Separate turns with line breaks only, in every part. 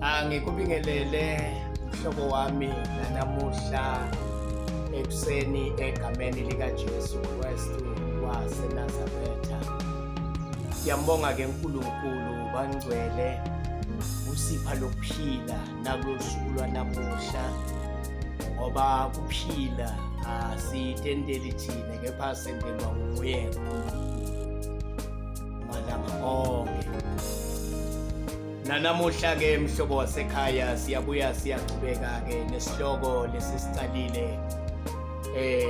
Angikubingelele mhlobo wami nanamuhla ekuseni egameni likaJesu Kristu waseNazaretha. Siyambonga ke uNkulunkulu bangcwele usipha lokuphila nakulolu suku lwanamuhla ngoba kuphila asitenteli thina kepha sentelwa nguye malanga onke. Nanamuhla ke mhlobo wasekhaya siyabuya siyachubeka ke nesihloko lesisicalile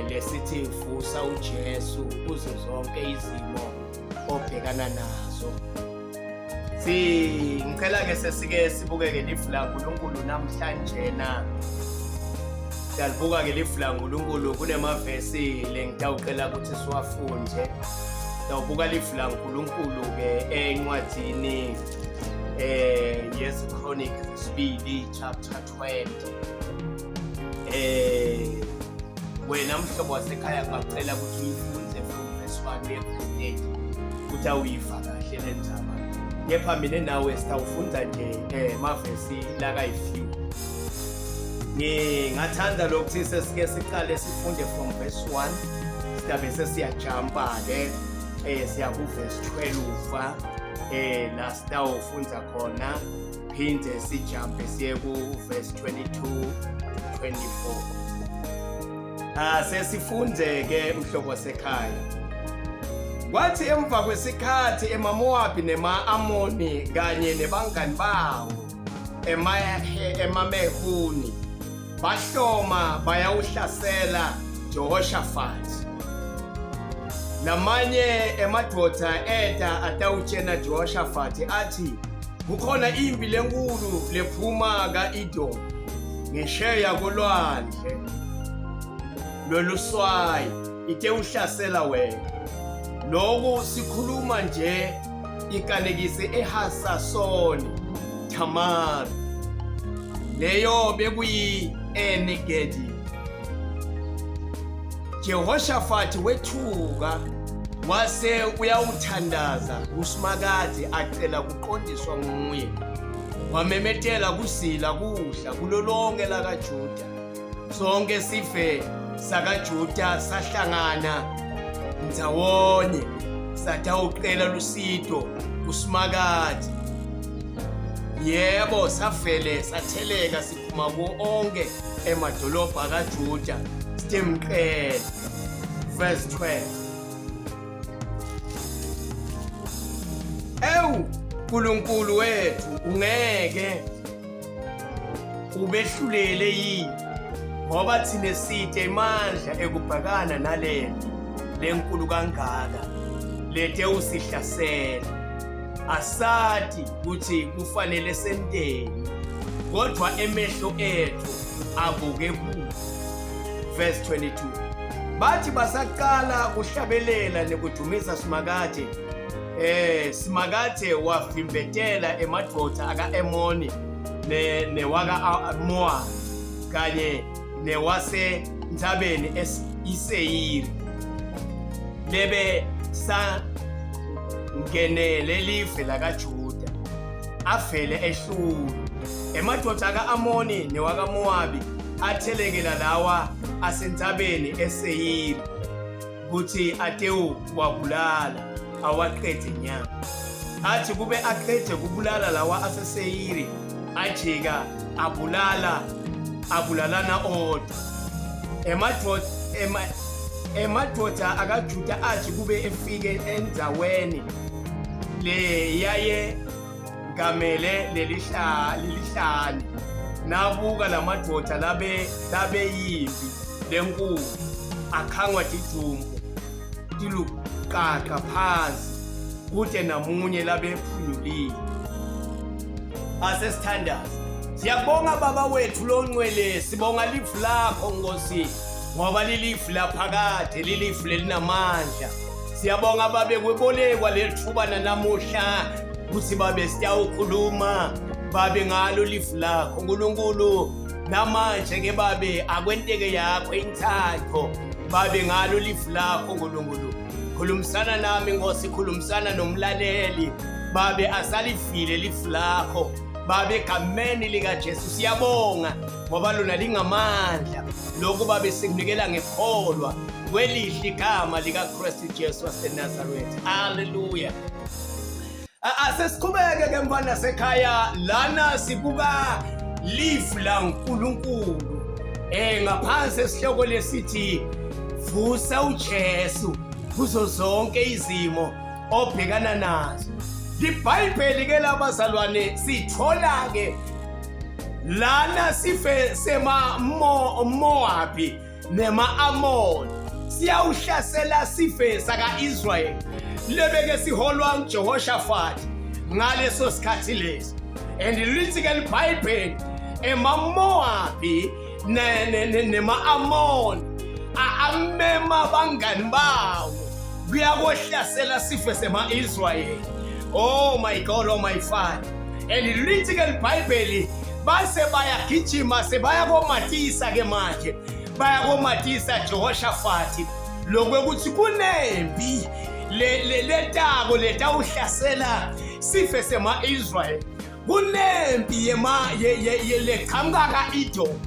lesithi vusa uJesu kuzo zonke izimo obhekana nazo. Si ngicela ke sesike sibukeke lifu laNkulunkulu namhlanje na. Siyalibuka ke lifu laNkulunkulu kunemavesi lengitawucela ukuthi siwafunde. Sawubuka lifu laNkulunkulu ke encwadini yeziChronic zesibili chapter 20. Wena mhlobo wasekhaya ngingacela ukuthi uyifunde from verse 1 uye verse 30 ukuthi awuyiva kahle le ndzaba. Kepha mina nawe sitawufunda nje mavesi lakayi-few. Ngingathanda lokuthi sesike siqale sifunde from verse 1 sidabe sesiyajampa-ke siya ku-verse 12 la sitawufunda khona phinde sijampe siye ku-verse 22 to 24. Sesifunde-ke mhlobo wasekhaya. Kwathi emva kwesikhathi emaMowabi nema-Amoni kanye nebangani bawo emaMehuni bahloma bayawuhlasela Jehoshaphat. Lamanye emadoda eta atawutshena Jehoshaphat athi kukhona impi lenkulu lephuma ka-Edom ngesheya kolwandle lweluswayi itewuhlasela wena. Lokhu sikhuluma nje ikanekise eHasasoni Tamar, leyo bekuyi-Enigedi. Jehoshafati wethuka wase uyawuthandaza kuSimakade acela kuqondiswa nguye. Wamemetela kuzila kudla kulo lonke lakaJuda. Sonke sive sakaJuda sahlangana ndzawonye satawucela lusito kuSimakade. Yebo, savele satheleka siphuma kuwo onke emadolobha kaJuda sitemqela. Verse 12. Ewu Nkulunkulu wethu ungeke ubehlulele yini ngoba thina side imandla ekubhekana nalempi lenkulu kangaka lete usihlasela asati ukuthi kufanele senteni kodwa emehlo ethu abuke kuwe. Verse 22. Bathi basaqala kuhlabelela nekudumisa Simakade, Simakade wavimbetela emadoda aka-Emoni newaka Moab kanye newasentabeni iSeyiri lebe sangenele live lakaJuda avele ehlulwa. Emadoda aka-Amoni newakaMowabi athelekela lawa asentabeni eSeyiri ukuthi atewu wabulala awaqede nya. Athi kube aqede kubulala lawa aseSeyiri ajika abulala abulalana odwa. Emadoda emadoda akaJuda athi kube efike endaweni le yaye ngamele lelihlane nabuka lamadoda labe labeyimpi lenkulu akhangwa tijumbu tiluqaqa phansi kude namunye labephunyulile. Asesithandaza. Siyabonga baba wethu longcwele, sibonga lifu lakho Nkosi ngoba lilifu laphakade, lilifu lelinamandla. Siyabonga babe kwebolekwa lelithuba nanamuhla ukuthi babe siyawukhuluma babe ngalo lifu lakho Nkulunkulu. Namanje ke babe akwenteke yakho inthando babe ngalo lifu lakho Nkulunkulu. Khulumisana nami Nkosi, khulumisana nomlaleli babe asalivile lifu lakho. Baba, egameni likaJesu siyabonga ngoba lona lingamandla. Lokhu babe sikunikela ngekholwa kwelihle igama likaKristu Jesu waseNazaretha. Haleluya. Asesiqhubeke ke mfana sekhaya, lana sibuka live laNkulunkulu ngaphansi esihloko lesithi vusa uJesu kuzo zonke izimo obhekana nazo. IBhayibheli ke labazalwane sithola ke lana sife sema Moabi nema-Amoni siyawuhlasela sife saka-Israyeli lebeke siholwa nguJehoshafati ngaleso sikhathi leso. And lithi ke liBhayibheli emaMowabi nema-Amoni amema abangani bawo kuyakohlasela sife sema-Israyeli. Oh my God, oh my Father. And lithi ke liBhayibheli base bayagijima sebaya komatisa ke manje, baya komatisa Jehoshafati lokwekuthi kunempi letako letawuhlasela sife sema-Israyeli. Kunempi yema leqhamuka ka-Edom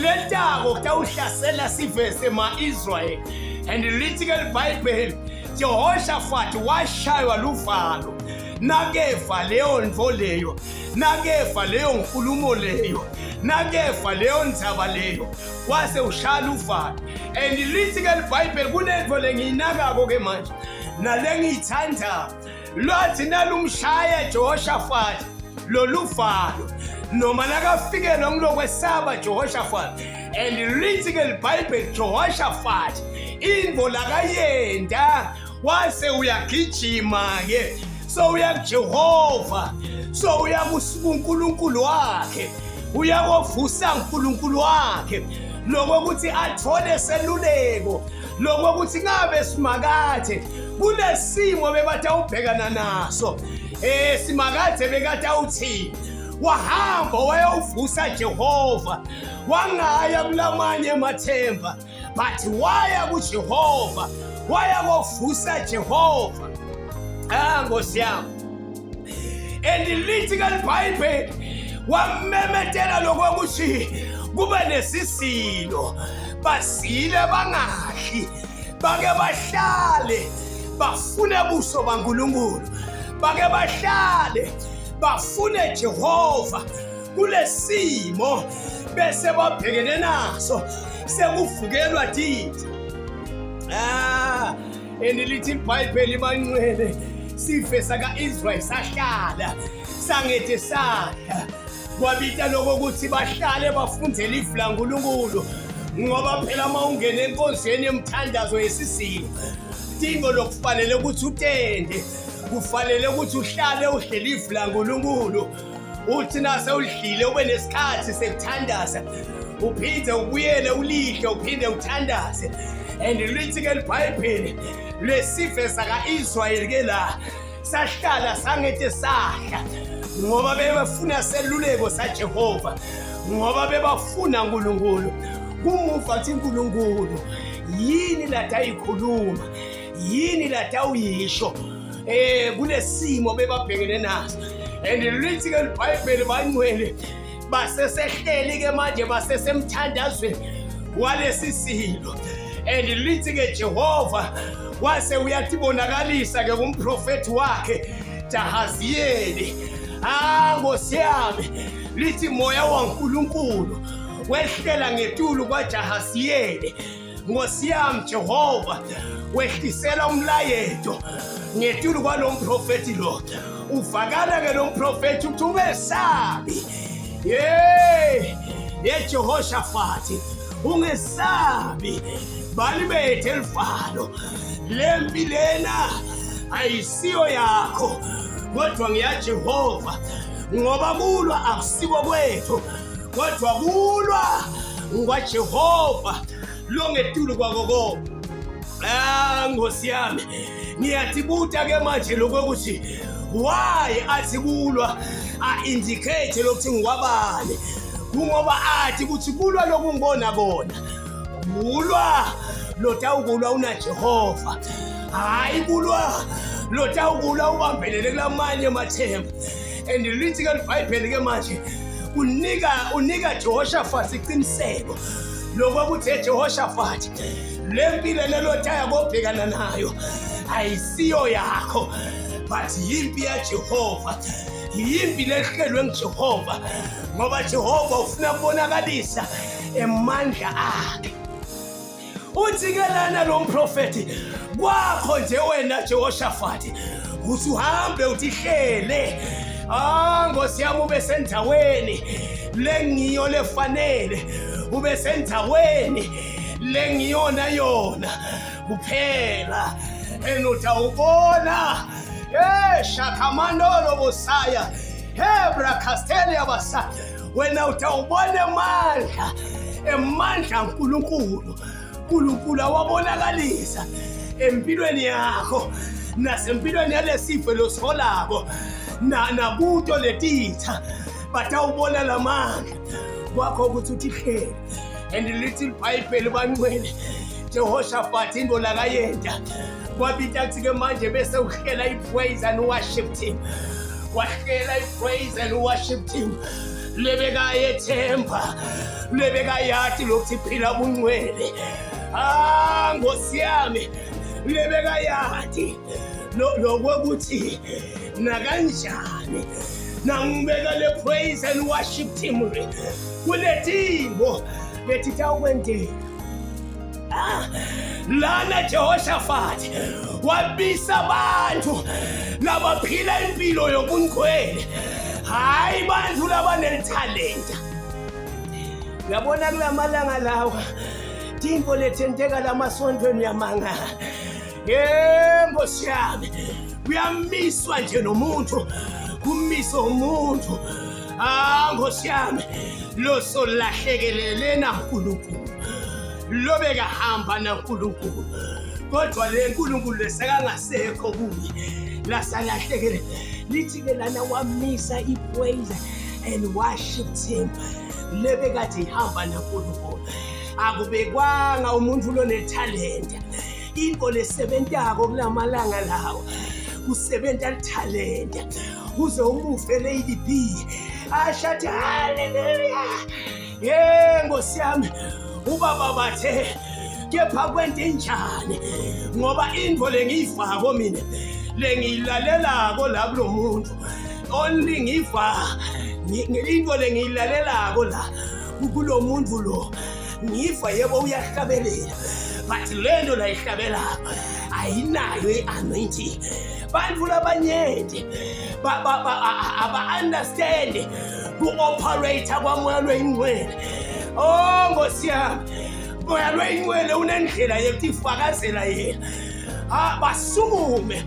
letako kutawuhlasela sife sema-Israyeli. And lithi ke liBhayibheli Jehoshafati washaywa luvalo nakeva leyo ntfo leyo, nakeva leyo nkulumo leyo, nakeva leyo ndzaba leyo, wase ushaya uvalo. And lithi ke liBhayibheli kunento lengiyinakako ke manje nalengiyithandayo, lwathi nalumshaya Jehoshafati lolu valo noma nakafikelwa ngilokwesaba Jehoshafati. And lithi ke liBhayibheli Jehoshafati intfo lakayenda wase uyagijima ke, so uya kuJehova, so uya kuNkulunkulu wakhe, uyakovusa uNkulunkulu wakhe lokuthi athole seluleko lokuthi ngabe simakathe kulesimo bebathi awubhekana naso, simakathe bekathi awuthini. Wahamba wayawuvusa Jehova, wangaya kulamanye emathemba, but waya kuJehova, waya kovusa Jehova. Nkosi yami. And lithi ke liBhayibheli wamemetela lokuthi kube nesisilo, basile bangadli, bake bahlale bafune buso baNkulunkulu, bake bahlale bafune Jehova kulesimo bese babhekene naso sekuvukelwa titha. And lithi iBhayibheli bangcwele sife saka-Israyeli sahlala sangethe sadla, kwabita lokho ukuthi bahlale bafunde lifu laNkulunkulu, ngoba phela uma ungena enkonzweni yemthandazo yesisilo tingo lokufanele ukuthi utende, kufanele ukuthi uhlale udle lifu laNkulunkulu, uthi nase udlile ube nesikhathi sekuthandaza, uphinde ubuyele ulidle, uphinde uthandaze. And lithi ke liBhayibheli lesive saka-Israyeli ke la sahlala sangethe sadla ngoba bebafuna seluleko saJehova, ngoba bebafuna uNkulunkulu. Kumuva athi uNkulunkulu yini latayikhuluma, yini latawuyisho kulesimo bebabhekene naso. And lithi ke liBhayibheli bangcwele basesehleli ke manje basesemthandazweni walesi silo. And lithi ke Jehova wase uyatibonakalisa ke kumprofethi wakhe Jahaziyeli. Nkosi yami, lithi moya waNkulunkulu wehlela ngetulu kwaJahaziyeli. Nkosi yami, Jehova wehlisela umlayeto ngetulu kwalo mprofethi lo. Uvakala ke lo mprofethi ukuthi ungesabi, ye Jehoshafati, ungesabi, balibethe elivalo lempi lena ayisiyo yakho kodwa ngiyaJehova, ngoba kulwa akusiko kwethu kodwa kulwa ngwaJehova longetulu kwako konke. Nkosi yami, ngiyatibuta ke manje lokuthi why athi kulwa a-indicate lokuthi ngikwabani, kungoba athi ukuthi kulwa lokungibona kona kulwa lotawukulwa unaJehova, hayi kulwa lotawukulwa ubambelele kulamanye amathemba. And lithi ke libhayibheli ke manje unika Jehoshaphat iqiniseko lokuthi eJehoshaphat le mpilo lelotaya kobhekana nayo ayisiyo yakho, but yimpi yaJehova, yimpi lehlelwe nguJehova, ngoba Jehova ufuna kubonakalisa emandla akhe. Uthi ke lana lo mprofethi kwakho nje wena Jehoshaphat uthi uhambe uthihlele, ah Nkosi yami, ube sendaweni lengiyo lefanele, ube sendaweni lengiyona yona kuphela, enutawubona shakhamandolo bosaya hebra castelia basa, wena utawubona emandla, emandla uNkulunkulu, uNkulunkulu awabonakalisa empilweni yakho nasempilweni yalesifo losiholako nakuto letitha batawubona lamandla kwakho ukuthi uthihlele. And lithi libhayibheli bangcwele, Jehoshaphat into lakayenda kwabita kuthi ke manje bese uhlela i-praise and worship team, wahlela i-praise and worship team lebekayethemba, lebekayati lokuthi phila bungcwele, ah Nkosi yami, lebekayati lokuthi nakanjani nangibeka le praise and worship team kuletingo lethi tawukwenteka. Lana Jehoshaphat wabisa abantu labaphila impilo yobungcwele, hayi bantu labanethalenta. Uyabona kulamalanga lawa tinto lethenteka lamasontweni, uyamangala, yebo siyami, kuyamiswa nje nomuntu, kumiswa umuntu, ah Nkosi yami, lo solahlekelele naNkulunkulu, lo bekahamba naNkulunkulu, kodwa le nkulunkulu lesekangasekho kuye lasalahlekele. Lithi ke lana wamisa i-praise and worship team lebekade ihamba naNkulunkulu. Akubekwanga umuntu lonethalenta. Into lesebentako kulamalanga lawo kusebenta lithalenta, uze umuve Lady B ashathi haleluya, ye Nkosi yami, ubaba bathe kepha kwente njani, ngoba into lengiyivako mina lengiyilalelako la kulo muntu, only ngiva into lengiyilalelako la kulo muntu lo, ngiva yebo uyahlabelela, but lento la ihlabelako ayinayo i-anointing. Bantu labanyenti aba-understand ku-operate kwamoya lweyingcwele. Oh Nkosi yami, moya lweyingcwele unendlela yokutifakazela yena. Ah, basukume,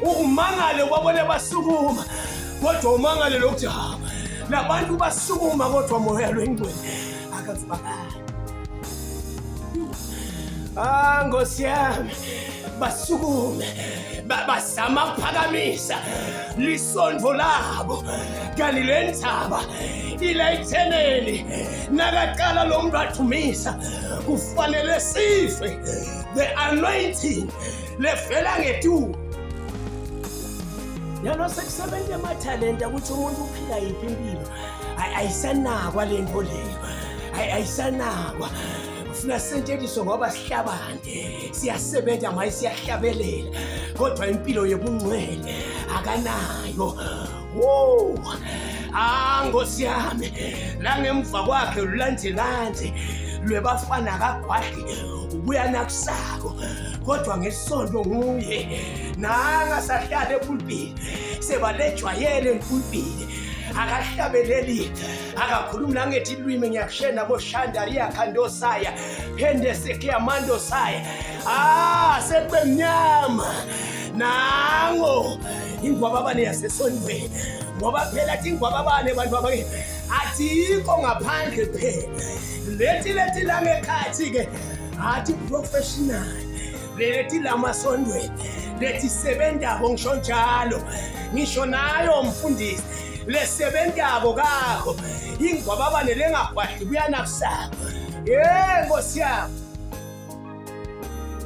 umangale ubabone basukuma, kodwa umangale lokuthi ha labantu basukuma, kodwa moya lweyingcwele akazibakali. Ah Nkosi yami, basukume bazama ukuphakamisa lisondvo labo, kanti le ndzaba ilayitheneni nakaqala lo muntu athumisa kufanele sife the anointing levela ngetulu. Yalo sekusebenza emathalenta ukuthi umuntu uphila yiphi impilo, ayisanakwa le nto leyo, ayisanakwa. Ufuna sentshenziswe ngoba sihlabane, siyasebenza maye siyahlabelela, kodwa impilo yobungcwele akanayo. Wo ah Nkosi yami, la ngemva kwakhe lulandelande lwebafana kagwadli ubuya nakusako, kodwa ngesonto nguye nanga sahlala epulpiti, sebalejwayele epulpiti, akahlabeleli, akakhulumi nangethi ilwimi, ngiyakushena boshandaria khandosaya phende sekiyamandosaya, ah sekube mnyama nango ingwababane yasesontweni, ngoba phela athi ingwababane bantu abake athikho ngaphandle phela leti leti langekhathi ke athi professional leti lamasondweni leti sebentako, ngisho njalo ngisho nayo mfundisi lesebentako kakho ingwababane lengagwadli kuyanakusako, ye Nkosi yami.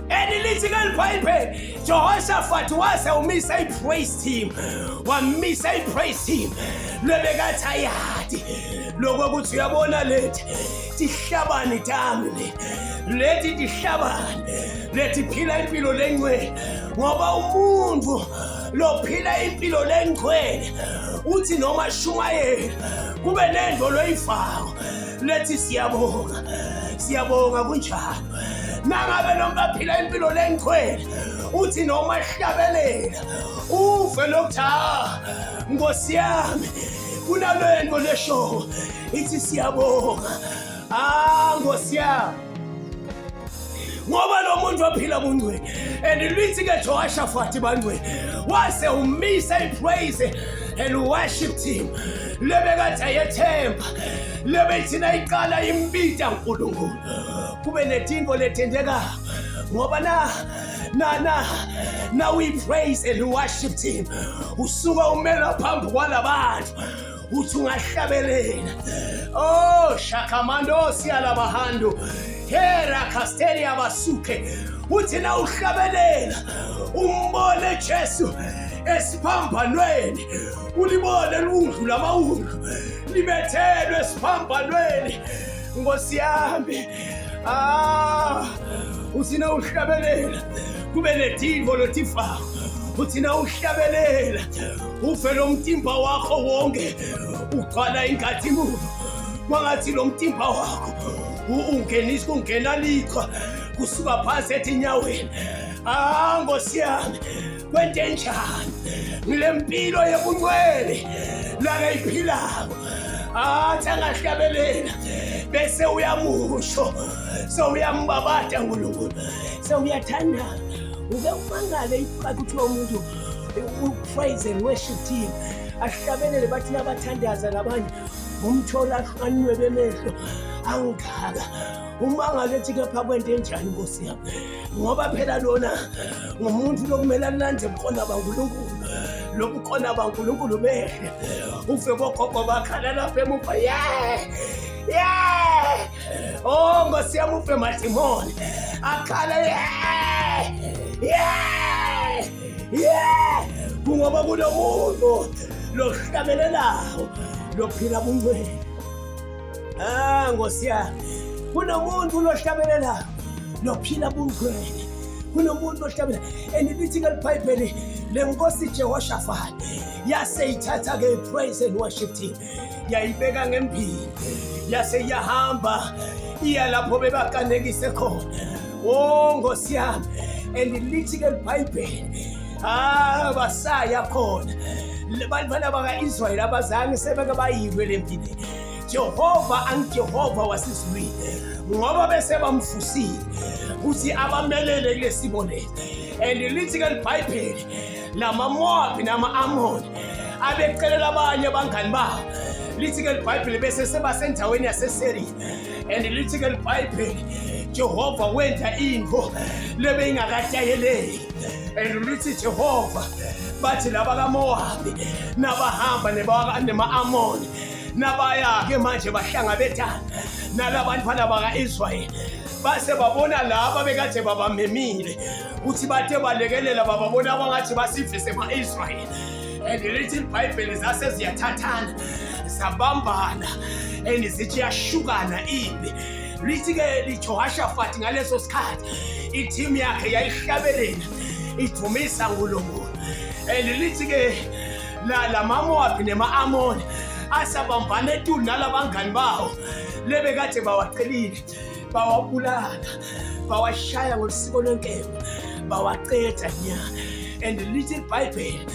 And lithi ke liBhayibheli Jehoshaphat wase umisa i-praise team, wamisa i-praise team lwebekathi ayadi lokho ukuthi uyabona lethi tihlabani tami le leti tihlabani leti phila impilo lengcwele ngoba umuntu lophila impilo lengcwele uthi noma shumayela kube nento loyifako lethi siyabonga siyabonga kunjalo nangabe noma aphila impilo lengcwele uthi noma hlabelela uve lokuthi ha nkosi yami kunalento lesho ithi siyabonga ah nkosi yami ngoba lo muntu waphila bungcwele and lithi ke Jehoshaphat bangcwele wase umisa ipraise and worship team lebekade ayethemba lebethina iqala imbita uNkulunkulu kube netinto lethendeka ngoba na na na na we praise and worship team usuka umela phambi kwalabantu uthi ungahlabelela oh shakamando siyalabahando hera castelia basuke uthi na uhlabelela umbone Jesu esiphambanweni ulibone lundlu lamawundlu libethelwe esiphambanweni nkosi yami ah uthi na uhlabelela kube nedingo lotifako uthi na uhlabelela ufe lo mtimba wakho wonke ugcwala inkazimulo kwangathi lo mtimba wakho ungenisa kungena lichwa kusuka phansi etinyaweni ah nkosi yami kwente njani ngile mpilo yobungcwele lakayiphilako athi angahlabelela bese uyamusho sewuyambabata nkulunkulu sewuyathandaza uke umangale ifaka kuthiwa umuntu u-praise and worship team ahlabelele bathi nabathandaza labanye umthola anwebe emehlo angaka umangale ethi kepha kwento enjani nkosi yami ngoba phela lona ngumuntu lokumele alande bukhona bankulunkulu lobukhona bankulunkulu behle ufe bogogo bakhala lapha emuva ye ye oh nkosi yami ufe madimoni akhala ye ye ye kungoba kunomuntu lohlabelelayo lophila bungcwele Ah, Nkosi yami. Kunomuntu lohlabelela lophila bungcwele. Kunomuntu ohlabelela and lithi ke liBhayibheli lenkosi Jehoshaphat yase ithatha ke praise and worship team yayibeka ngembili yase iyahamba iya lapho bebakanekise khona. Oh Nkosi yami and lithi ke liBhayibheli ah basaya khona bantwana baka-Israyeli abazange sebeke bayilwe le mpi le Jehova angiJehova wasezulwini ngoba bese bamfusile ukuthi abamelele kulesimo lesi and lithi ke libhayibheli lamaMowabi nama-Amoni abecelela abanye abangani babo lithi ke libhayibheli bese sebasendaweni yaseSeriya and lithi ke libhayibheli Jehova wenza into lebeyingakatayeleki and lithi Jehova bathi laba kaMowabi nabahamba nema-Amoni nabaya-ke manje bahlangabetana nalabantwana baka-Israyeli base babona laba bekade babamemile ukuthi bathe balekelela bababona kwangathi basivise ma-Israyeli and lithi ibhayibheli zase ziyathathana zabambana and zithi yashukana impi lithi-ke liJohashafati ngaleso sikhathi ithimu yakhe yayihlabelela idumisa uNkulunkulu and lithi-ke lamaMowabi nema-Amoni asabambana etulu nalabangani bawo lebekade bawacelile bawabulala bawashaya ngosiko lwenkemba bawaqeda nya and lithi ibhayibheli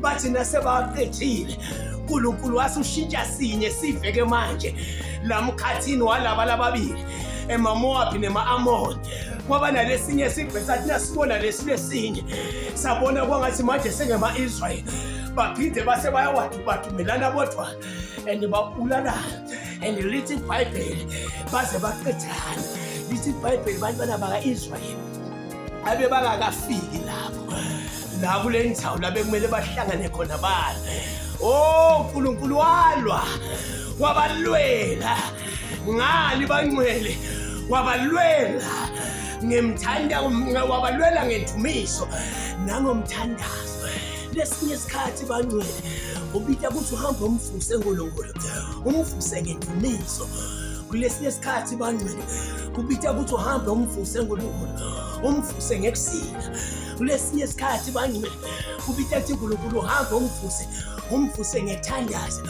bathi nasebaqedile uNkulunkulu wasushintsha sinye siveke manje lamkhathini walaba lababili emaMowabi nema-Amoni kwaba nalesinye sigbe sathi nasibona lesi lesinye sabona kwangathi manje sengema-Israyeli baphinde base bayawadumelana bodwa and babulalana and lithi ibhayibheli baze baqedana lithi ibhayibheli bantwana baka-Israyeli abe bangakafiki lapho la kule ndzawo la bekumele bahlangane khona bani oh uNkulunkulu walwa wabalwela ngani bangcwele wabalwela Ngimthanda wabalwela ngendumiso nangomthandazo. Lesinye isikhathi bangcwele ubita ukuthi uhambe umfuse uNkulunkulu, umfuse ngendumiso. Kulesinye isikhathi bangcwele kubita ukuthi uhambe umfuse uNkulunkulu, umfuse ngekusila. Kulesinye isikhathi bangcwele kubita ukuthi uNkulunkulu uhambe umfuse, umfuse ngethandazo.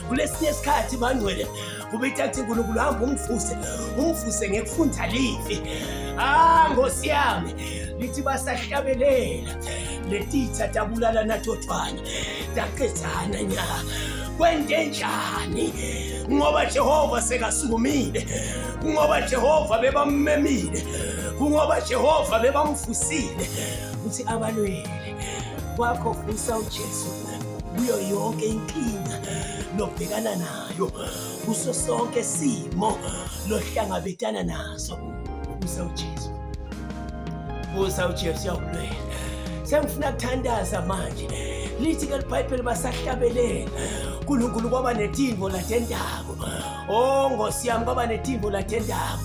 Kulesinye isikhathi bangcwele kubita ukuthi uNkulunkulu hamba umfuse, umfuse ngekufunda livi. Ah, Nkosi yami, lithi basahlabelela letitha tabulala nathothwana taqedana nya kwente njani ngoba Jehova sekasukumile, ngoba Jehova bebammemile, kungoba Jehova bebamfusile ukuthi abalwele. Kwakho fusa uJesu kuyo yonke inkinga lobhekana nayo, kuso sonke simo lohlangabetana naso. Fusa uJesu, fusa uJesu uyakulwela. Sengifuna kuthandaza manje. Lithi ke liBhayibheli basahlabelela uNkulunkulu kwaba netimbo latendako. Oh Nkosi yami, kwaba netimbo latendako,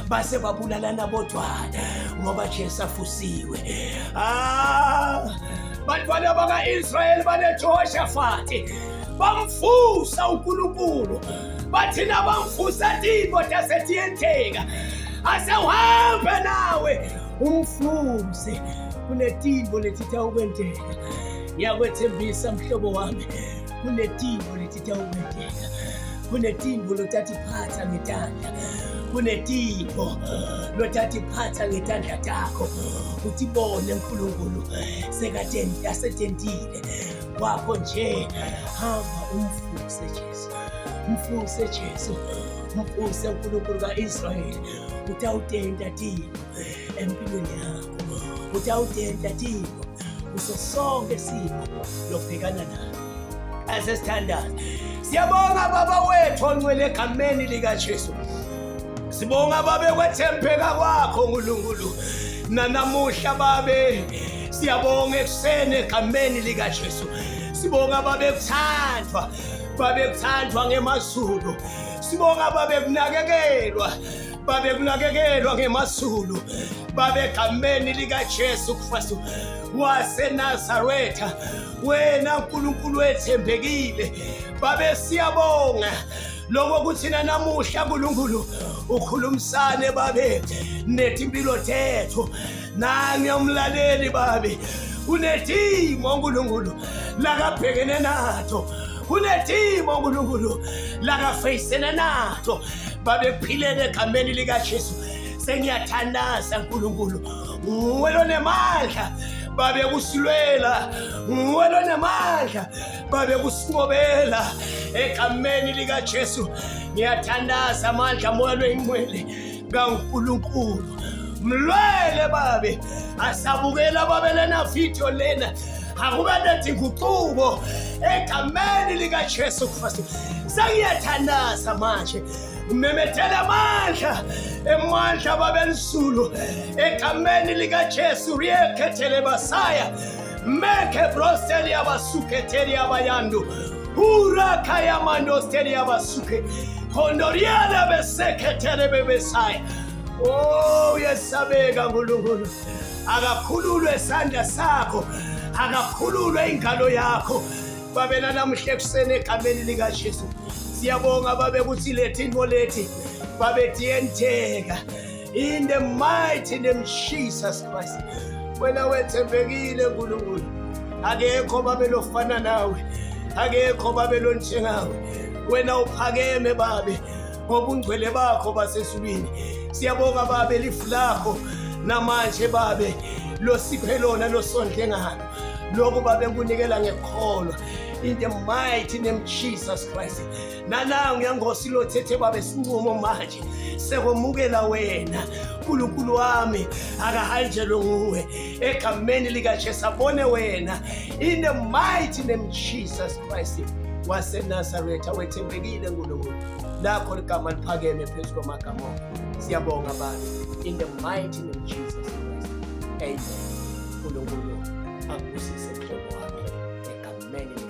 base babulalana bodwana ngoba Jesu afusiwe. Ah, bantwana baka-Israyeli baneJehoshafati bamfusa uNkulunkulu, bathi nabamfusa timbo tasetiyenteka asewuhambe nawe umfuse kunetimbo letitawukwenteka. Ngiyakwethembisa mhlobo wami, kunetimbo letitawukwenteka, kunetimbo lotatiphatha ngetandla, kunetimbo lotatiphatha ngetandla takho utibone uNkulunkulu sekatenta asetentile kwakho nje. Hamba umfuse Jesu, mfuse Jesu, mfuse uNkulunkulu ka-Israyeli. Utawutenta timo empilweni yakho, utawutenta timo kuso sonke simo lobhekana nayo. Asesithandaza. Siyabonga Baba wethu ongcwele egameni likaJesu. Sibonga Babe kwethembeka kwakho Nkulunkulu. Nanamuhla Babe siyabonga ekuseni egameni likaJesu. Sibonga Babe kuthandwa, Babe kuthandwa ngemazulu. Sibonga Babe kunakekelwa, Babe kunakekelwa ngemazulu. Babe egameni likaJesu Kristu waseNazaretha, wena Nkulunkulu wethembekile. Babe siyabonga lokho kuthina namuhla Nkulunkulu ukhulumisane Babe netimpilo tethu. Nange umlaleli Babe kunetimo Nkulunkulu lakabhekene nato, kunetimo Nkulunkulu lakafeyisene nato. Babe kuphilele egameni likaJesu. Sengiyathandaza Nkulunkulu, nguwe lonemandla Babe kusilwela, nguwe lonemandla Babe kusinqobela egameni likaJesu. Ngiyathandaza amandla moya loyingcwele kaNkulunkulu mlwele Babe. Asabukela Babe lena video lena, akube netinguquko egameni likaJesu Kristu. Sengiyathandaza manje, ngimemethela amandla emandla Babe lisulu egameni likaJesu. Riyekhethele basaya meke brosteli abasuketheli abayandu urakayamandosteli abasuke kondoriana besekethele bebesaya. Oh, uyesabeka Nkulunkulu, akakhululwe isandla sakho, akakhululwe ingalo yakho Babe nanamuhla ekuseni egameni likaJesu. Siyabonga Babe ukuthi lethi into lethi Babe tiyenteka in the mighty name Jesus Christ. Wena wethembekile Nkulunkulu, akekho Babe lofana nawe, akekho Babe lonjengawe. Wena uphakeme Babe ngobungcwele bakho basezulwini. Siyabonga Babe lifu lakho namanje Babe losiphe lona losondle ngalo. Lokhu Babe kunikela ngekholwa in the mighty name Jesus Christ. Nanangu yangosi lothethe Babe sinqumo manje sekwemukela wena Nkulunkulu wami, akahanjelwe nguwe egameni likaJesu, abone wena in the mighty name Jesus Christ waseNazaretha. Wethembekile Nkulunkulu, lakho ligama liphakeme phezu kwamagama onke. Siyabonga Babe in the mighty name Jesus Christ, amen. Nkulunkulu akubusise mhlobo wami egameni.